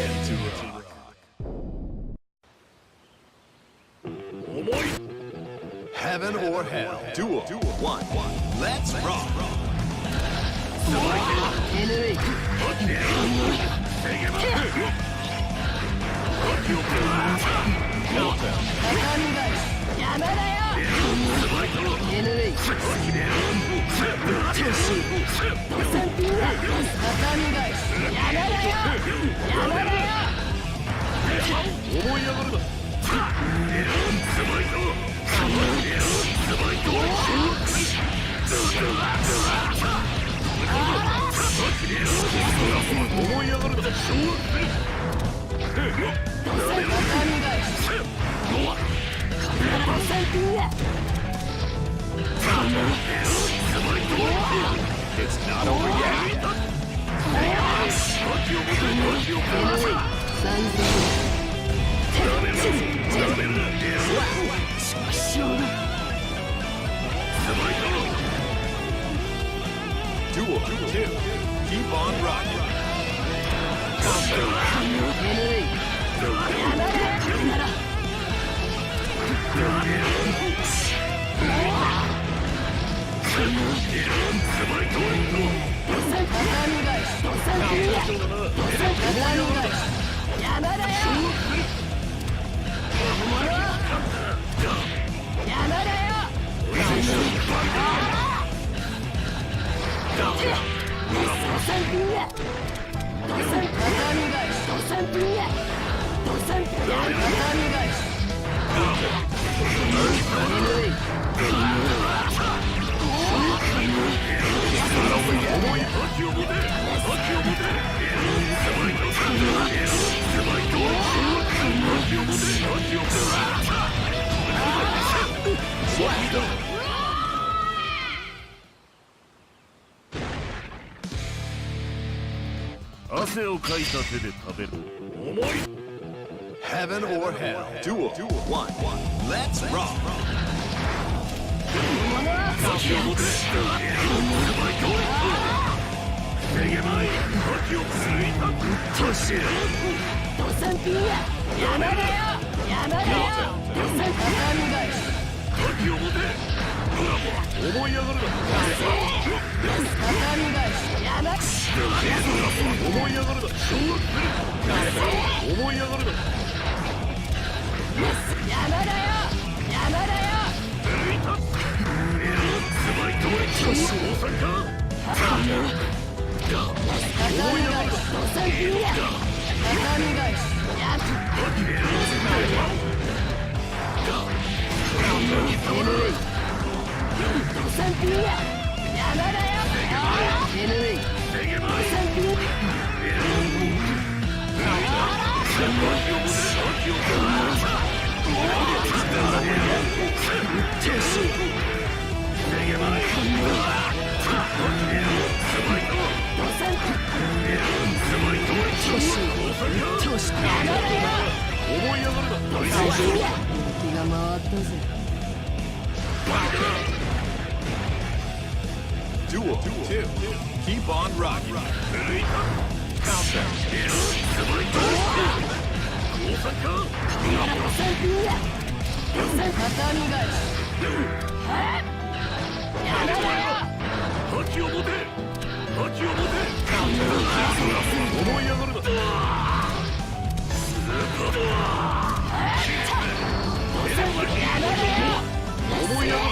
Ready to rock. Heaven or hell. Duel. 1. Let's rock. It's not over yet. Duel 2. Keep on rocking. 汗をかいた手で食べる。重い。 Heaven or hell. Duel. 1. Let's rock. 覇気を持て。防げまい。覇気を抜いた。ドサンピンや山だよ、山だよ。ドサン覇気を持て。思い上がるな。山思い上がるな。思い上がるな。山だよ、山だよ。抜いた。降参か。思い上がる。ドサンピンやドサンピンや山だよ。ドサンピン。覇気を持て。覇気を持て。防げまい。ドサン降参か。山だよ。思い上がるな。気が回ったぜ。 Duel. 2. Keep on rocking. 抜いた。 Counter. 降参か。ドサンピンやドサン山だよ。覇気を持て。覇気を持て。思い上がるな。思い上がる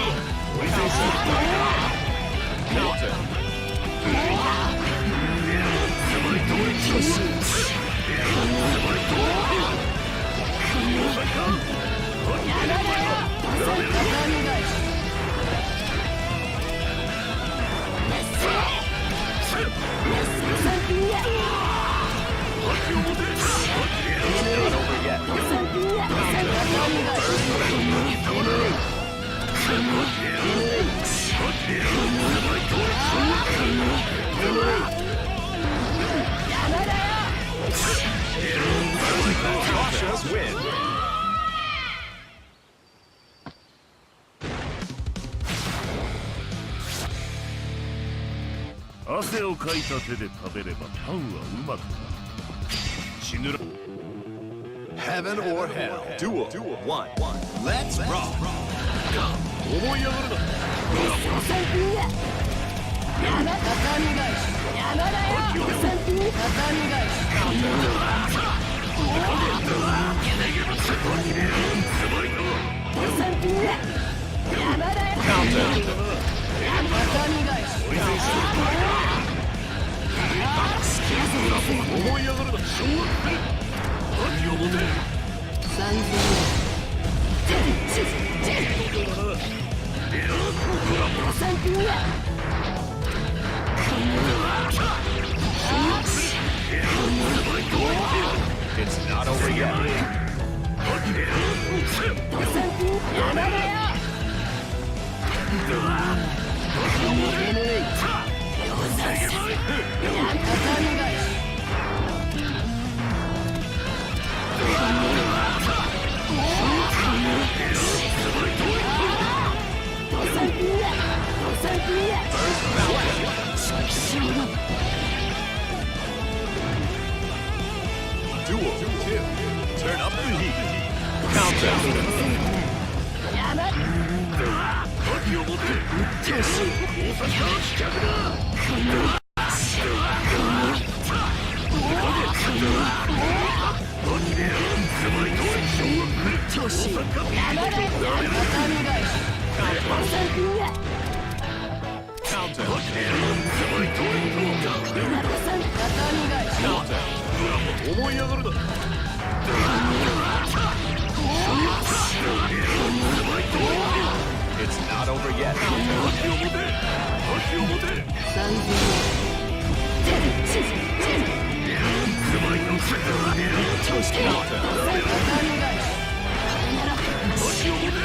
Counter. ピンや覇気を持て。 Not over yet. ドサンピンや山だよ。 Cautious win. 汗をかいた手で食べれば、パンはうまくなる。死ぬら Heaven or Hell. Duel. 1. Let's rock. 思い上がるなドサンピンや山畳返し山だよドサンピン畳返しドサンピンや山だよ畳返し思い上がるな掌握する覇気を持て三千ドサンピンや It's not over yet. ドサンピン山だよ畳返しドサンピンやドサンピンや Duel. 2. Turn up the heat. Counter. 山覇気を持て大阪棄却だ山だよ畳返しドサンピンや Counter. ドサン畳返し Counter. 思い上がるな It's not over yet. 覇気を持て覇気を持て三千畳返し覇気を持て